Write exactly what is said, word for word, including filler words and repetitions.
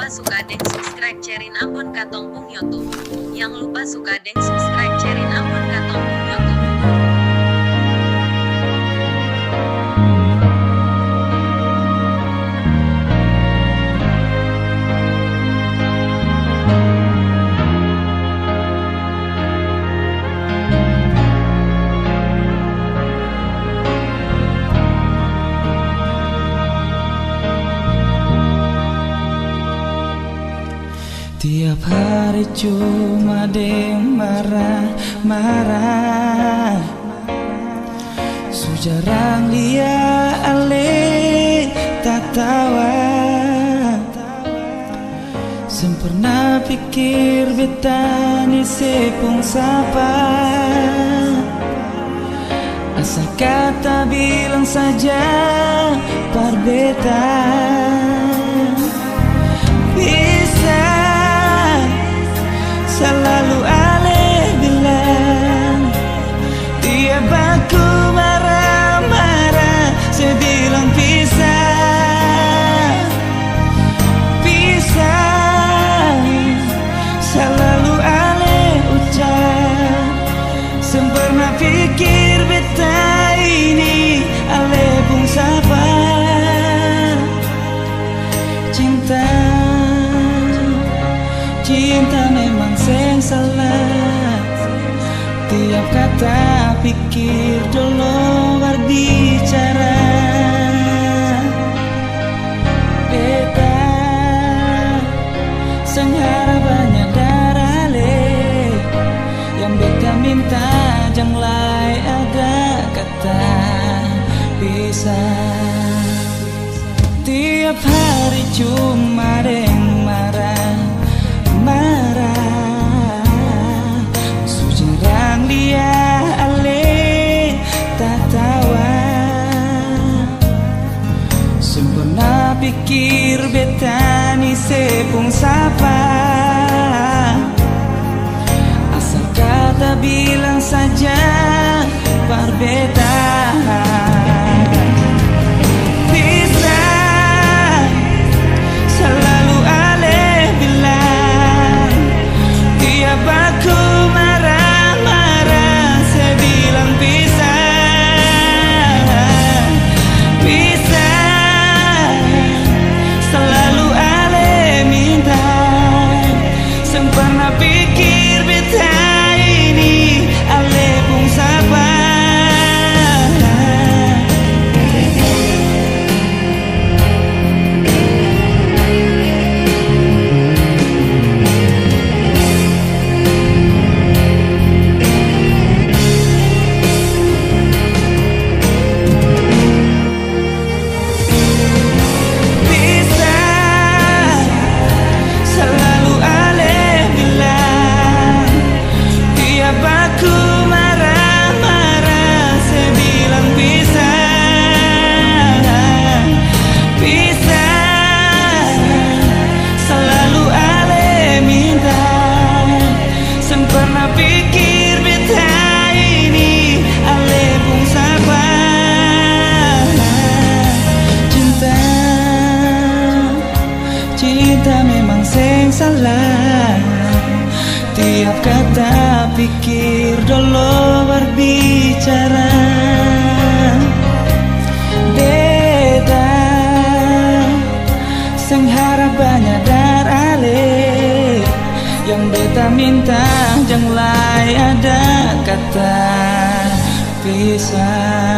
Suka deng subscribe, share-in akun katong pung YouTube. Yang lupa suka deng subscribe, share-in akun katong pung YouTube. Tiap hari cuma deng marah-marah. Su jarang lia ale tatawa. Seng pernah pikir beta ni se pung sapa. Asal kata bilang saja par beta. Bisa salalu ale bilang, tiap baku marah-marah, se bilang pisah. Pisah, salalu ale ucap. Seng pernah pikir beta ini ale pung sapa. Cinta, cinta memang seng salah. Tiap kata pikir dolo barbicara. Beta seng harap banya darah le. Yang beta minta jang lai ada kata pisah. Tiap hari cuma deng marah-marah. Su jarang lia ale tatawa. Seng pernah pikir beta ni se pung sapa. Asal kata bilang saja par beta. Bisa salalu ale bilang, tiap baku marah-marah, se bilang pisah. Pisah, salalu ale minta. Seng pernah pikir beta ini ale pung sapa. Bisa salalu ale bilang, tiap baku marah-marah, se bilang pisah. Pisah, salalu ale minta. Seng pernah pikir beta ini ale pung sapa. Cinta, cinta memang seng salah. Tiap kata pikir dolo barbicara. Beta seng harap banya darah le. Yang beta minta jang lai ada kata pisah.